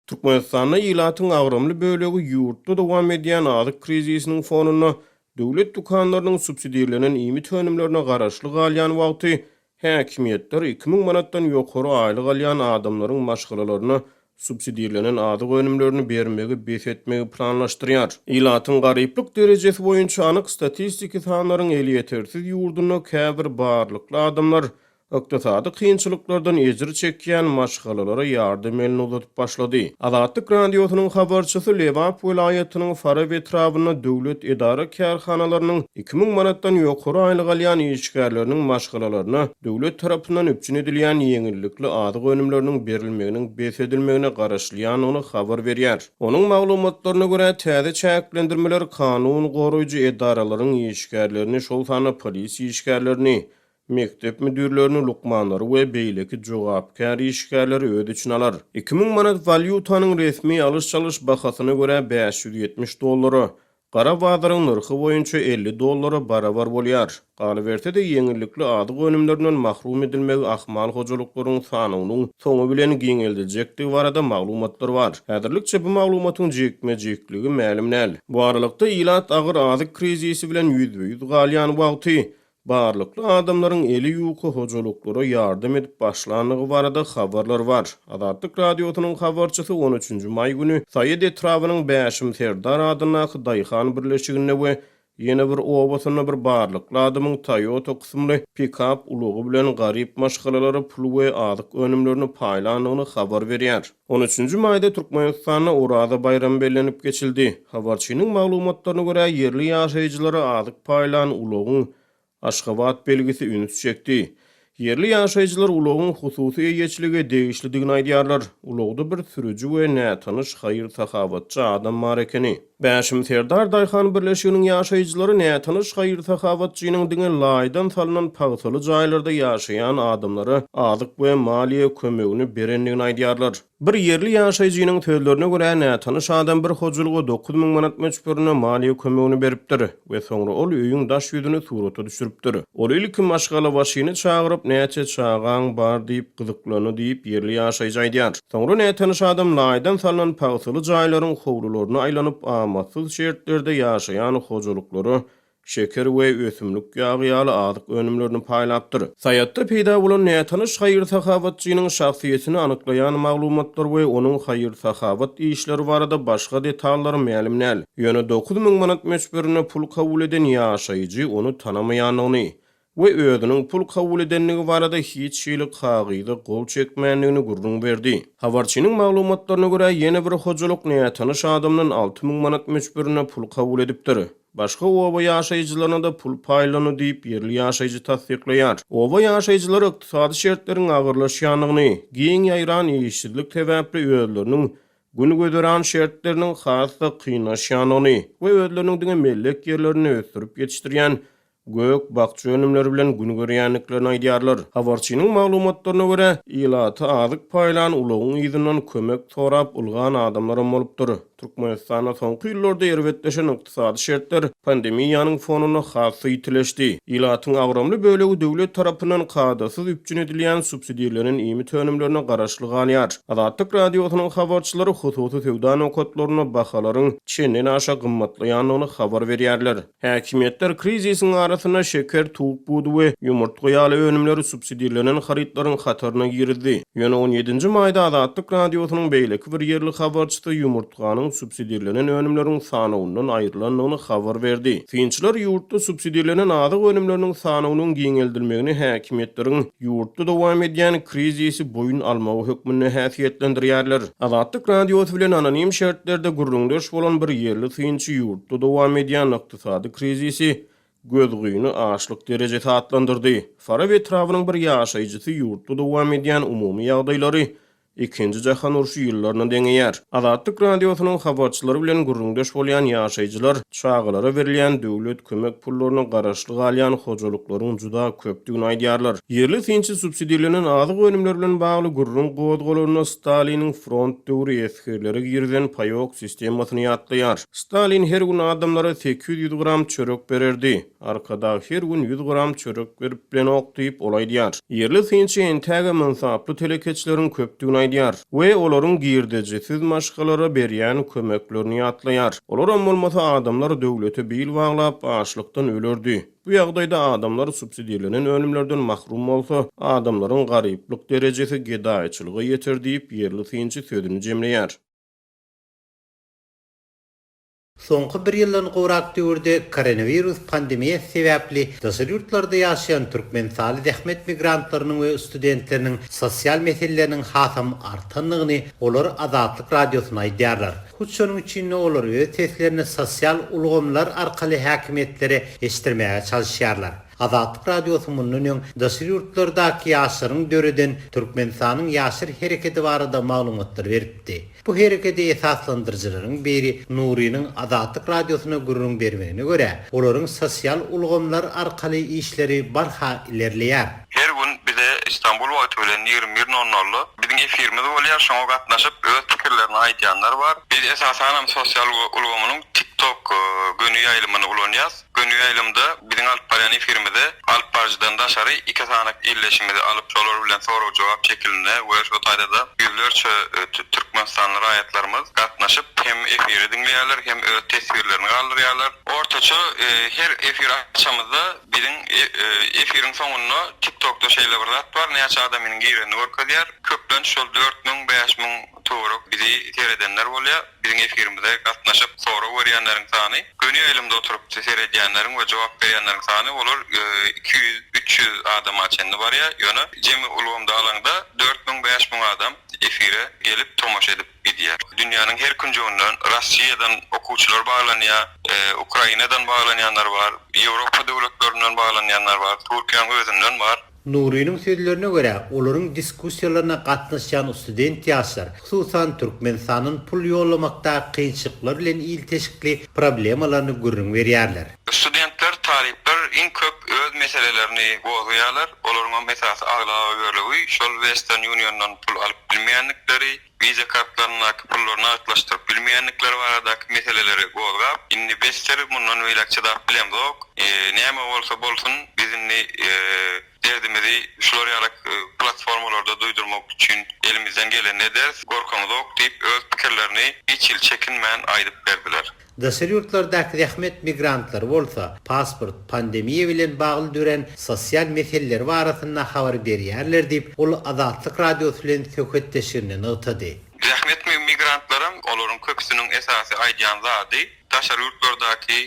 Türkmenistanda ilatyň agramly bölegi ýurtda dowam edýän azyk krizisiniň fonunda döwlet dükanlarynyň subsidirlenen iýmit önümlerine garaşly galýan wagty, häkimiýetler 2000 manatdan ýokary aýlyk alýan adamlaryň maşgalalaryna subsidirlenen azyk önümlerini bermegi bes etmegi planlaşdyrýar. Ilatyň garyplyk derejesi boýunça anyk statistiki sanlaryň elýetersiz ýurdunda käbir barlykly adamlar ykdysady kynçylyklardan ejir çekýän maşgalalara ýardam elini uzadyp başlady. Azatlyk Radiosynyň habarçysy Lebap welaýatynyň Farap etrabynda döwlet edara-kärhanalarynyň 2000 manatdan ýokary aýlyk alýan işgärleriniň maşgalalaryna döwlet tarapyndan üpjün edilýän ýeňillikli azyk önümleriniň berilmeginiň bes edilmegine garaşylýandygyny habar berýär. Onuň maglumatlaryna görä, täze çäklendirmeler kanun goraýjy edaralaryň işgärlerini, şol sanda polisiýa işgärlerini, mekdep müdirlerini, lukmanlary we beýleki jogapkär işgärleri öz içine alar. 2000 manat walýutanyň resmi alyş-çalyş bahasyna görä 570 dollara, gara bazaryň nyrhy boýunça 50 dollara barabar bolýar. Galyberse-de, ýeňillikli azyk önümlerinden mahrum edilmegi ahmal hojalyklaryň sanawynyň soňy bilen giňeldiljekdigi barada maglumatlar bar. Häzirlikçe bu maglumatyň jikme-jikligi mälim däl. Bu aralykda, ilat agyr azyk krizisi bilen ýüzbe-ýüz galýan wagty, Barlykly adamlaryň eli ýuka hojalyklara ýardam edip başlandygy barada habarlar bar. Azatlyk Radiosynyň habarçysy on üçünji maý güni Saýat etrabynyň Bäşim Serdar adyndaky daýhan birleşiginde we ýene bir obasynda bir barlykly adamyň Toyota kysymly pikap ulagy bilen garyp maşgalalara pul we azyk önümlerini paýlandygyny habar berýär. On üçünji maýda Türkmenistanda Oraza baýramy bellenip geçildi. Habarçynyň maglumatlaryna görä, ýerli ýaşaýjylara azyk paýlan ulagyň Aşgabat belgisi üns çekdi. Ýerli ýaşaýjylar ulagyň hususy eýeçilige degişlidigini aýdýarlar. Ulagda bir sürüji we nätanyş haýyr-sahawatçy adam bar ekeni. Bäşim Serdar daýhan birleşiginiň ýaşaýjylary nätanyş haýyr-sahawatçynyň diňe laýdan salnan pagsaly jaýlarda ýaşaýan adamlara azyk we maliýe kömegini berendigini aýdýarlar. Bir ýerli ýaşaýjynyň sözlerine görä, nätanyş adam bir hojalyga 9000 manat möçberinde maliýe kömegini beripdir we soňra ol öýüň daş ýüzüni surata düşüripdir. Ol ilki maşgalabaşyny çagyryp, näçe çagaň bar diýip gyzyklandy diýip, ýerli ýaşaýjy aýdýar. Soňra nätanyş adam laýdan salnan pagsaly jaýlaryň howlularyna aýlanyp, amatsyz şertlerde ýaşaýan hojalyklara şeker we ösümlik ýagy ýaly azyk önümlerini paýlapdyr. Saýatda peýda bolan nätanyş haýyr-sahawatçynyň şahsyýetini anyklaýan maglumatlar we onuň haýyr-sahawat işleri barada başga detallar mälim däl. Ýöne 9000 manat möçberinde pul kabul eden ýaşaýjy ony tanamaýandygyny, we özüniň pul kabul edendigi barada hiç hili kagyza gol çekmändigini gürrüň berdi. Habarçynyň maglumatlaryna görä, ýene bir hojalyk nätanyş adamdan 6000 manat möçberinde pul kabul edipdir. Başga oba ýaşaýjylaryna-da pul paýlandy diýip, ýerli ýaşaýjy tassyklaýar. Oba ýaşaýjylary ykdysady şertleriň agyrlaşýandygyny, giň ýaýran işsizlik sebäpli özleriniň gün-güzeran şertleriniň has-da kynlaşýandygyny we özleriniň diňe mellek ýerlerinde ösdürip ýetişdirýän gök-bakja önümleri bilen gün görýändiklerini aýdýarlar. Habarçynyň maglumatlaryna görä, ilata azyk paýlan ulagyň yzyndan kömek sorap ylgan adamlaram bolupdyr. Türkmenistanda soňky ýyllarda erbetleşen ykdysady şertler pandemiýanyň fonunda has-da ýitileşdi. Ilatyň agramly bölegi döwlet tarapyndan kadasyz üpjün edilýän subsidirlenen iýmit önümlerine garaşly galýar. Azatlyk Radiosynyň habarçylary hususy söwda nokatlarynda bahalaryň çenden aşa gymmatlaýandygyny habar berýärler. Häkimiýetler krizisiň arasynda şeker, towuk budy we ýumurtga ýaly önümleri subsidirlenen harytlaryň hataryna girizdi. Ýöne on ýedinji maýda Azatlyk Radiosynyň beýleki bir ýerli habarçysy ýumurtganyň subsidirlenen önümleriň sanawyndan aýrylandygyny habar berdi. Synçylar ýurtda subsidirlenen azyk önümleriniň sanawynyň giňeldilmegini häkimiýetleriň ýurtda dowam edýän krizisi boýun almagy hökmünde häsiýetlendirýärler. Azatlyk Radiosy bilen anonim şertlerde gürrüňdeş bolan bir ýerli synçy ýurtda dowam edýän ykdysady krizisi gözgyny açlyk derejesi atlandyrdy. Farap etrabynyň bir ýaşaýjysy ýurtda dowam edýän umumy ýagdaýlary Ikinji jahan urşy ýyllaryna deňeýär. Azatlyk Radiosynyň habarçylary bilen gürrüňdeş bolýan ýaşaýjylar çagalara berilýän döwlet kömek pullaryna garaşly galýan hojalyklaryň juda köpdügini aýdýarlar. Ýerli synçy subsidirlenen azyk önümleri bilen bagly gürrüň gozgalanda Staliniň front döwri esgerlere girizen paýok sistemasyny ýatlaýar. Stalin her gün adamlara 800 gram çörek bererdi. Arkadag her gün ýüz gram çörek berip bilenok diýip, ol aýdýar. Ýerli synçy entägem ynsaply telekeçileriň köpdügini aýdýar. aýdýar we olaryň girdejisiz maşgalara berýän kömeklerini ýatlaýar. Olaram bolmasa adamlar döwlete bil baglap, açlykdan ölerdi. Bu ýagdaýda adamlar subsidirlenen önümlerden mahrum bolsa, adamlaryň garyplyk derejesi gedaýçylyga ýeter diýip, ýerli synçy sözüni jemleýär. Soňky bir ýyldan gowrak döwürde koronawirus pandemiýasy sebäpli daşary ýurtlarda ýaşaýan türkmenistanly zähmet migrantlarynyň we studentleriniň sosial meseleleriniň hasam artandygyny olar Azatlyk Radiosyna aýdýarlar. Hut şonuň üçin-de olar öz seslerini sosial ulgamlar arkaly häkimiýetlere eşitdirmäge çalyşýarlar. Azatlyk Radiosy mundan öň daşary ýurtlardaky ýaşlaryň döreden Türkmenistanyň Ýaşlar hereketi barada maglumatlar beripdi. Bu hereketi esaslandyryjylaryň biri Nurynyň Azatlyk Radiosyna gürrüň bermegine görä, olaryň sosial ulgamlar arkaly işleri barha ilerleýär. Her gün bize Istanbul wagty bilen 21 nol nolda biziň efirimiz bolýar, şoňa gatnaşyp öz pikirlerini aýdýanlar bar. Biz esasanam sosial ulgamynyň TikTok göni ýaýlymyny ulanýas. Göni ýaýlymda biziň alyp barýan efirimize alyp baryjydan daşary iki sany ildeşimizi alyp şolar bilen sorag-jogap şekilinde we şo taýda-da ýüzlerçe türkmenistanly raýatlarymyz gatnaşyp hem efiri diňleýärler hem öz teswirlerini galdyrýarlar. Ortaça her efir açamyzda biziň efiriň soňunda TikTokda şeýle bir zat bar näçe adamynyň girenini görkezýär. Köplenç şol 4000, 5000 töwerek bizi seredenler bolýar. Biziň efirimize gatnaşyp sorag berýänleriň sany, göni ýaýlymda oturyp seredýänleriň we jogap berýänleriň sany olar 200, 300 adama çenli barýar. Ýöne jemi ulgamda alaňda 4000, 5000 adam efire gelip tomaşa edip gidýär. Dünýäniň her künjeginden, Rossiýadan okuwçylar baglanýar, Ukrainadan baglanýanlar bar, Ýewropa döwletlerinden baglanýanlar bar, Türkiýäň özünden bar. Nurynyň sözlerine görä, olaryň diskussiýalaryna gatnaşýan student ýaşlar, hususan, Türkmenistandan pul ýollamakdaky kynçylyklar bilen ilteşikli problemalaryny gürrüň berýärler. Studentler, talyplar iň köp öz meselelerini gozgaýarlar. Olaryňam esasy aglaba bölegi şol Western Uniondan pul alyp bilmeýändikleri, Visa kartlaryndaky pullary nagtlaşdyryp bilmeýändikleri baradaky meseleleri gozgap, indi besdir, mundan beýläk çydap bilemzok, näme bolsa bolsun, biz indi derdimizi şular ýaly platformalarda duýdurmak üçin elimizden gelenini ederis, gorkamyzok diýip, öz pikirlerini hiç hili çekinmän aýdyp berdiler. Daşary ýurtlardaky zähmet migrantlary bolsa, pasport, pandemiýa bilen bagly dörän sosial meseleleri barasynda habar berýärler diýip, ol Azatlyk Radiosy bilen söhbetdeşliginde nygtady. Zähmet migrantlaram, olaryň köpüsiniň esasy aýdýan zady, daşary ýurtlardaky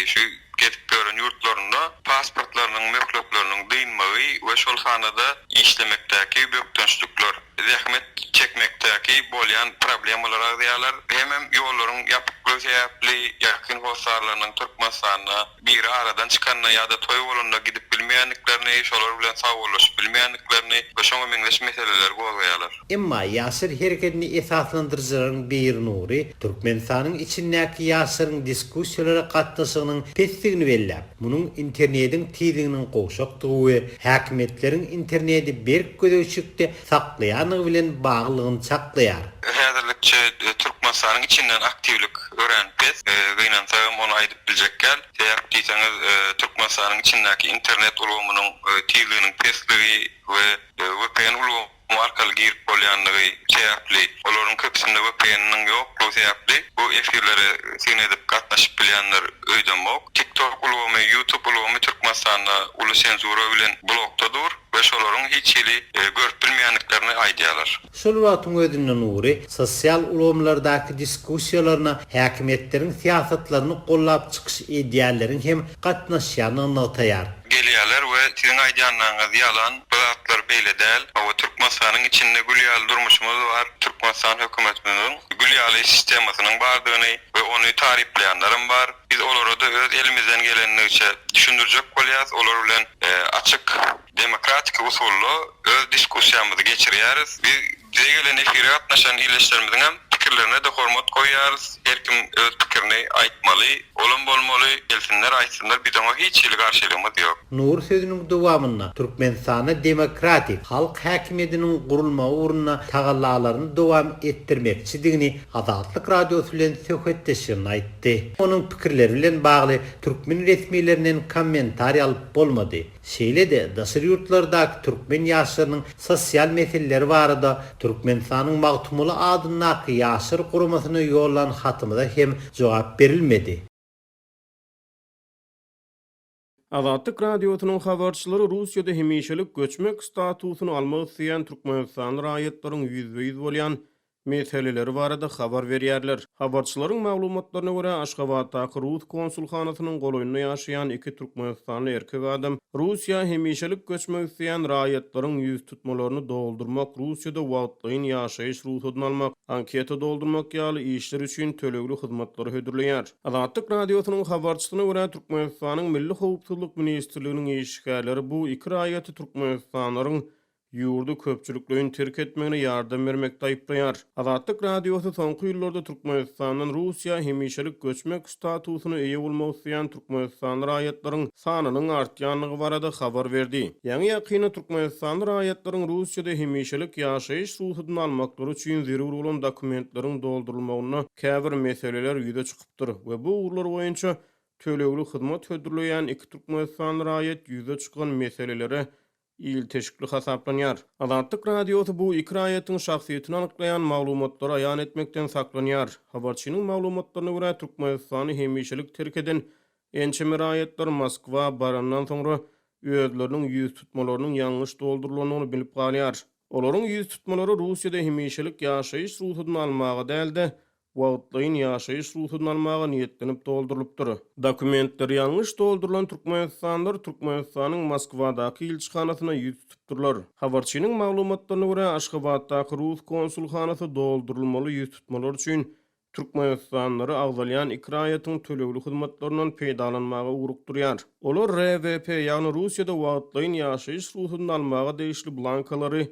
şu gezip ýören ýurtlarynda pasportlarynyň möhletleriniň dynmagy we şol sanda-da işlemekdäki bökdençlikler. Zähmet çekmekdäki bolýan problemalary agzaýarlar. Hemem ýollaryň ýapyklygy sebäpli ýakyn hossarlarynyň Türkmenistanda biri aradan çykanda ýa-da toý bolanda gidip bilmeýändiklerini, şolar bilen sagbollaşyp bilmeýändiklerini we şoňa meňzeş meseleleri gozgaýarlar. Emma Ýaşlar hereketini esaslandyryjylaryň biri Nury Türkmenistanyň içindäki ýaşlaryň diskussiýalara gatnaşygynyň pesdigini belläp, Munuň internediň tizliginiň gowşakdygy we häkimiýetleriň internedi berk gözegçilikde saklaýandygy bilen baglylygyny çaklaýar. Häzirlikçe Türkmenistanyň içinden aktiwlik örän pes. Gynansagam ony aýdyp biljek däl. Sebäp diýseňiz, Türkmenistanyň içindäki internet ulgamynyň tizliginiň pesligi we vpn ulgamy arkaly girip bolýandygy sebäpli, olaryň köpüsinde VPN-niň ýoklugy sebäpli bu efirlere syn edip gatnaşyp bilýändir öýdemok. TikTok ulgamy, YouTube ulgamy Türkmenistanda uly senzura bilen blokda dur we şolaryň hiç hili görüp bilmeýändiklerini aýdýarlar. Şol wagtyň özünde Nury sosial ulgamlardaky diskussiýalaryna häkimiýetleriň syýasatlaryny gollap çykyş edýänleriň hem gatnaşýandygyny nygtaýar. Gelýärler we siziň aýdýanlaryňyz ýalan, bu zatlar beýle däl. Hawa, Türkmenistanyň içinde gül ýaly durmuşymyz bar, Türkmenistan hökümetimiziň gül ýaly sistemasynyň bardygyny we ony taryplaýanlaram bar. Biz olara-da öz elimizden gelendigiçe düşündirjek bolýarys, olar bilen açyk, demokratiki usulda öz diskussiýamyzy geçirýäris. Biz bize gelen efire gatnaşan ildeşlerimiziňem. pikirlerine-de hormat goýýarys. Her kim öz pikirini aýtmaly, olam bolmaly, gelsinler aýtsynlar, biz oňa hiç hili garşylygymyz ýok. Nury sözüniň dowamynda Türkmenistanda demokratik, halk häkimiýediniň gurulmagy ugrunda tagallalaryny dowam etdirmekçidigini Azatlyk Radiosy bilen söhbetdeşliginde aýtdy. Onuň pikirleri bilen bagly türkmen resmilerinden kommentariý alyp bolmady. Şeýle-de, daşary ýurtlardaky türkmen ýaşlarynyň sosial meseleleri barada Türkmenistanyň Magtymguly adyndaky Ýaşlar guramasyna ýollan hatymyza hem jogap berilmedi. Azatlyk Radiosynyň habarçylary Russiýada hemişelik göçmek statusyny almak isleýän türkmenistanly raýatlaryň ýüzbe-ýüz bolýan meseleleri barada habar berýärler. Habarçylaryň maglumatlaryna görä, Aşgabatdaky rus konsulhanasynyň golaýynda ýaşaýan iki türkmenistanly erkek adam Russiýa hemişelik göçmek isleýän raýatlaryň ýüztutmalaryny doldurmak, Russiýada wagtlaýyn ýaşaýyş rugsadyny almak, anketa doldurmak ýaly işler üçin tölegli hyzmatlary hödürleýär. Azatlyk Radiosynyň habarçysyna görä, Türkmenistanyň Milli howpsuzlyk ministrliginiň işgärleri bu iki raýaty türkmenistanlylaryň ýurdy köpçülikleýin terk etmegine ýardam bermekde aýyplaýar. Azatlyk Radiosy soňky ýyllarda Türkmenistandan Russiýa hemişelik göçmek statusyna eýe bolmak isleýän türkmenistanly raýatlaryň sanynyň artýandygy barada habar berdi. Ýaňy-ýakynda türkmenistanly raýatlaryň Russiýada hemişelik ýaşaýyş rugsadyny almaklary üçin zerur bolan dokumentleriň doldurylmagynda käbir meseleler ýüze çykypdyr we bu ugurlar boýunça tölegli hyzmat hödürleýän iki türkmenistanly raýat ýüze çykan meselelere ilteşikli hasaplanýar. Azatlyk Radiosy bu iki raýatyň şahsyýetini anyklaýan maglumatlary aýan etmekden saklanýar. Habarçynyň maglumatlaryna görä, Türkmenistany hemişelik terk eden ençeme raýatlar Moskwa barandan soňra özleriniň ýüztutmalarynyň ýalňyş doldurylandygyny bilip galýar. Olaryň ýüztutmalary Russiýada hemişelik ýaşaýyş rugsadyny almaga däl-de, wagtlaýyn ýaşaýyş rugsadyny almaga niýetlenip doldurylypdyr. Dokumentleri ýalňyş doldurylan türkmenistanlylar Türkmenistanyň Moskwadaky ilçihanasyna ýüz tutupdyrlar. Habarçynyň maglumatlaryna görä, Aşgabatdaky rus konsulhanasy doldurylmaly ýüztutmalar üçin türkmenistanlylary agzalýan iki raýatyň tölegli hyzmatlaryndan peýdalanmaga ugrukdyrýar. Olar RWP, ýagny Russiýada wagtlaýyn ýaşaýyş rugsadyny almaga degişli blankalary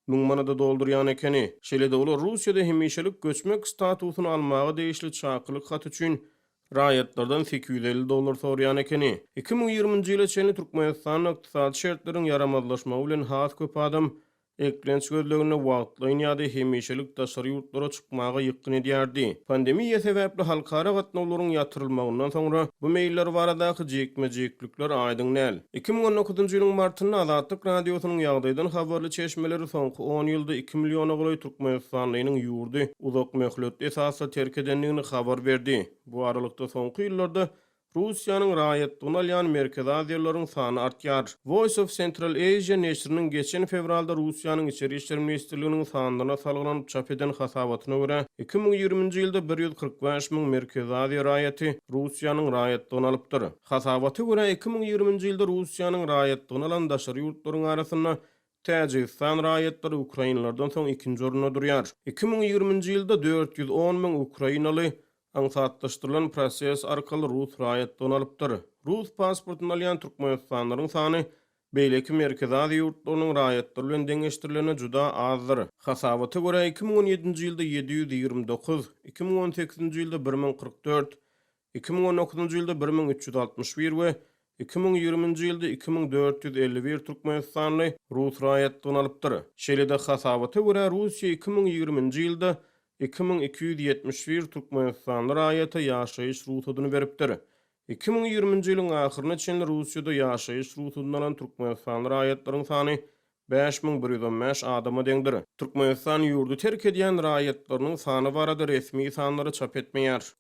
1000 manada doldurýan ekeni. Şeýle-de olar Russiýada hemişelik göçmek statusyny almaga degişli çakylyk haty üçin raýatlardan 850 dollar soraýan ekeni. 2020-nji ýyla çenli Türkmenistanda ykdysady şertleriň ýaramazlaşmagy bilen has köp adam eklenç gözleginde wagtlaýyn ýa-da hemişelik daşary ýurtlara çykmaga ýykgyn edýärdi. Pandemiýa sebäpli halkara gatnawlaryň ýatyrylmagyndan soňra bu meýiller baradaky jikme-jiklikler aýdyň däl. 2019-njy ýylyň martynda Azatlyk Radiosynyň ýagdaýdan habarly çeşmeleri soňky on ýylda iki milliona golaý türkmenistanlynyň ýurdy uzak möhletli esasda terk edendigini habar berdi. Bu aralykda soňky ýyllarda Russiýanyň raýatlygyny alýan merkezi aziýalylaryň sany artýar. Voice of Central Asia neşiriniň geçen fewralda Russiýanyň Içeri işler ministrliginiň sanlaryna salgylanyp çap eden hasabatyna görä, 2020-nji ýylda 145 müň Merkezi Aziýa raýaty Russiýanyň raýatlygyny alypdyr. Hasabata görä, 2020-nji ýylda Russiýanyň raýatlygyny alan daşary ýurtlaryň arasynda Täjigistan raýatlary ukrainlerden soň ikinji orunda durýar. 2020-nji ýylda 410 müň ukrainaly aňsatlaşdyrylan proses arkaly rus raýatlygyny alypdyr. Rus pasportyny alýan türkmenistanlylaryň sany beýleki Merkezi Aziýa ýurtlarynyň raýatlary bilen deňeşdirilende juda azdyr. Hasabata görä, 2017-nji ýylda 729, 2018-nji ýylda 1044, 2019-njy ýylda 1361 we 2020-nji ýylda 2451 türkmenistanly rus raýatlygyny alypdyr. Şeýle-de, hasabata görä, Russiýa 2020-nji ýylda 2271 türkmenistanly raýata ýaşaýyş rugsadyny beripdir. 2020-nji ýylyň ahyryna çenli Russiýada ýaşaýyş rugsadyny alan türkmenistanly raýatlaryň sany 5115 adama deňdir. Türkmenistan ýurdy terk edýän raýatlarynyň sany barada resmi sanlary çap etmeýär.